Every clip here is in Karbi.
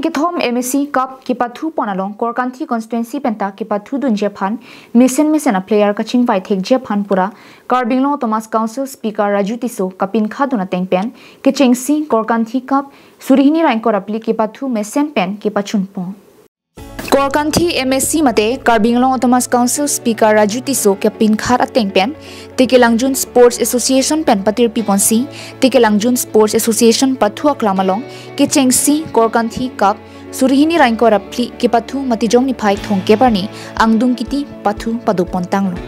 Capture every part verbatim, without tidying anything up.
Kethom M A C Cup kepathu pon along Korkanthi constituency penta kepathu dunji aphan mesen mesen a player kachingvai thekji aphan pura Karbi Anglong Autonomous Council Speaker Raju Tisso kapinkha dun ateng pen kechengsi Korkanthi Cup suri hini ra ingkoi ra phli kepathu mesen pen kepachun pon. Korkanthi M A C mate Karbi Anglong Autonomous Council Speaker Raju Tisso kapinkha ateng pen Tekelangjun Sports Association pen patirpi ponsi Tekelangjun Sports Association pathu aklam along kechengsi Korkanthi Cup suri hini ra ingkoi ra phli kepathu Matijong niphai thomkep arni angdung kiti pathu pado pon tanglo.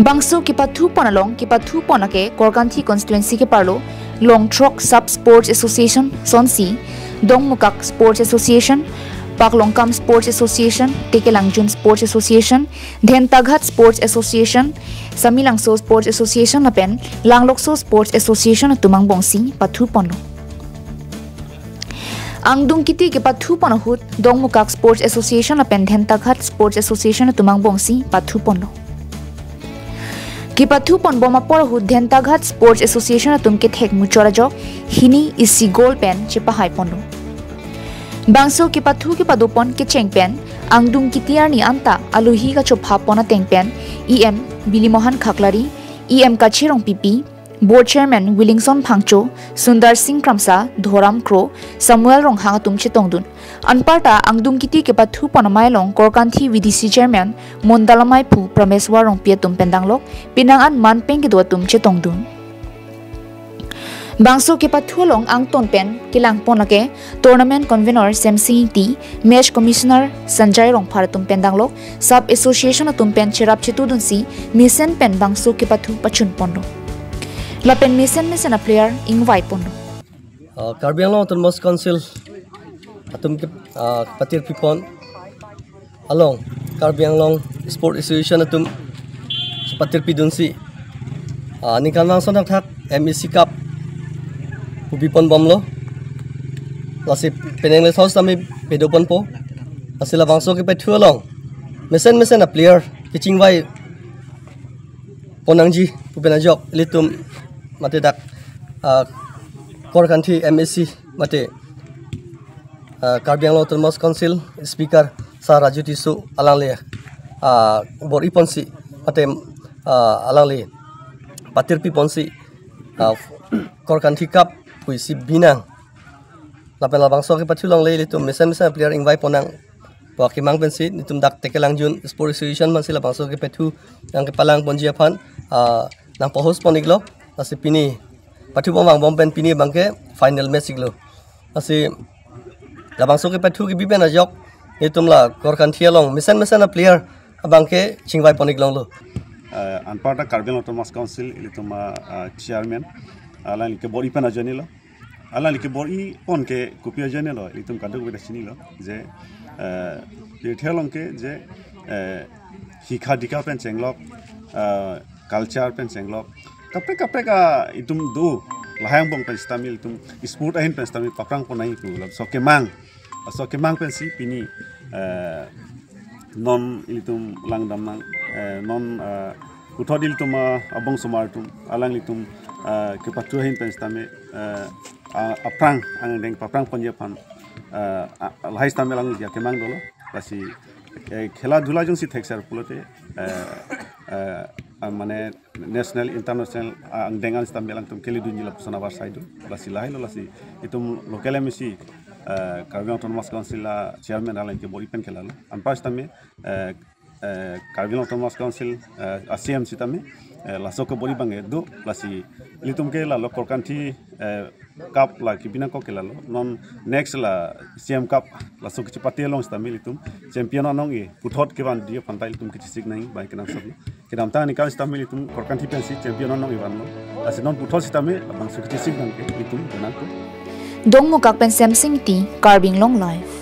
Bangso kepathu pon along kepathu pon ake Korkanthi constituency keparlo Longthrok Sub Sports Association sonsi, Dongmukak Sports Association, Paklongkam Sports Association, Tekelangjun Sports Association, Dhentaghat Sports Association, Samelangso Sports Association lapen Langlokso Sports Association atum angbongsi pathu ponlo. Angdung kiti kepathu pon ahut Dongmukak Sports Association lapen Dhentaghat Sports Association atum angbongsi pathu ponlo. Kepathu pon bom apor ahut Dhentaghat Sports Association atum kethek muchot ajok hini isi goal pen chepahai ponlo. Bangso kepathu kepado pon kecheng pen angdung kiti arni anta alohi kachopha pon ateng pen E M Bilimohan Khaklari, E M Kache Rongpipi, Board Chairman Willingson Phangcho, Sundar Singh Kramsa, Dhoram Kro, Samuel Ronghang atum chetongdun. Anparta angdung kiti kepathu pon amei along Korkanthi V D C Chairman Mondal Amei Phu Prameswar Rongpi atum pen danglok penang an man pen kedo atum chetongdun. Bangso kepathu along angton pen kelang pon ake Tournament Convener Semsing Ingti, Match Commissioner Sanjay Rongphar atum pen danglok Sub Association atum pen cherap chetudunsi mesen pen bangso kepathu pachun ponlo. Lapen mesen mesen a player ingvai ponlo. Uh, Karbi Anglong Autonomous Council atum ke uh, patirpi pon along Karbi Anglong Sport Association atum patirpi dunsi uh, ningkan vangson thakthak M A C Cup pupi pon bomlo. Lasi penang le thos tami pedo ponpo. Lasi labangso kepathu along mesen mesen a player kechingvai pon nangji pu pen ajok ilitum mate dak uh, Korkanthi M A C mate uh, Karbi Anglong Autonomous Council Speaker Sir Raju Tisso alangli uh, bor-i ponsi mate uh, alangli patirpi ponsi uh, Korkanthi Cup pusi binang. Lapen labangso kepathu along le ilitum mesen mesen a player ingvai pon nang pu akemang pensi nelitum dak Tekelangjun Sport Association mansi labangso kepathu nangkepalang ponji aphan uh, nangpa-host pon iklo. Lasi pini pathu pon vang bom pen pini abangke final match iklo. Lasi labangso kepathu kebi pen ajok nelitum la Korkanthi along mesen mesen a player abangke chingvai pon iklonglo. Uh, anparta Karbi Anglong Autonomous Council ilitum uh, uh, chairman alangli ke bor-i pen ajoinelo. Alangli ke bor-i pon ke kopi ajoinelo, ilitum kadokave ta chinilo je uh, pirthe along ke je uh, hikha dikha pen chenglok, uh, culture pen chenglok, kaprek kaprek a itum do, lahai angbong pen sitame ilitum sport ahin pen sitame paprang pon nangji pu labangso kemang, labangso kemang pensi pini uh, non ilitum langdam nang uh, non uh, puthot ilitum uh, abong somar atum alanglitum uh, kepathu ahin pen sitame uh, uh, aprang angdeng paprang ponji aphan uh, uh, lahai sitame alangli akemang dolo. Lasi eh, khela dhula jongsi thekser pulote eh, eh, ah, mane national international ah, angdeng an sitame alangtum kele dunji lapuson abar saidu. Lasi lahailo lasi itum local M A C eh, Karbi Anglong Autonomous Council a chairman alangli ke bor-i pen kelalo. Anpar sitame eh, eh, Karbi Anglong Autonomous Council eh, a C M sitame eh, laso ke bor-i abangke do. Lasi ilitum ke lalo Korkanthi eh, Cup la kebi nangkok ke lalo. Non next la C M Cup laso kechepate along sitame ilitum champion anong-e puthot kevan dia pantai ilitum kechesik nang bai kenangsot. Kedamtang aningkan sitame ilitum Korkanthi pensi champion anong-e vanlo. Lasi non puthot sitame labangso kechesik nang ke ilitum nangkok. Dongmukak pen Semsing Ingti, Karbi Anglong Live.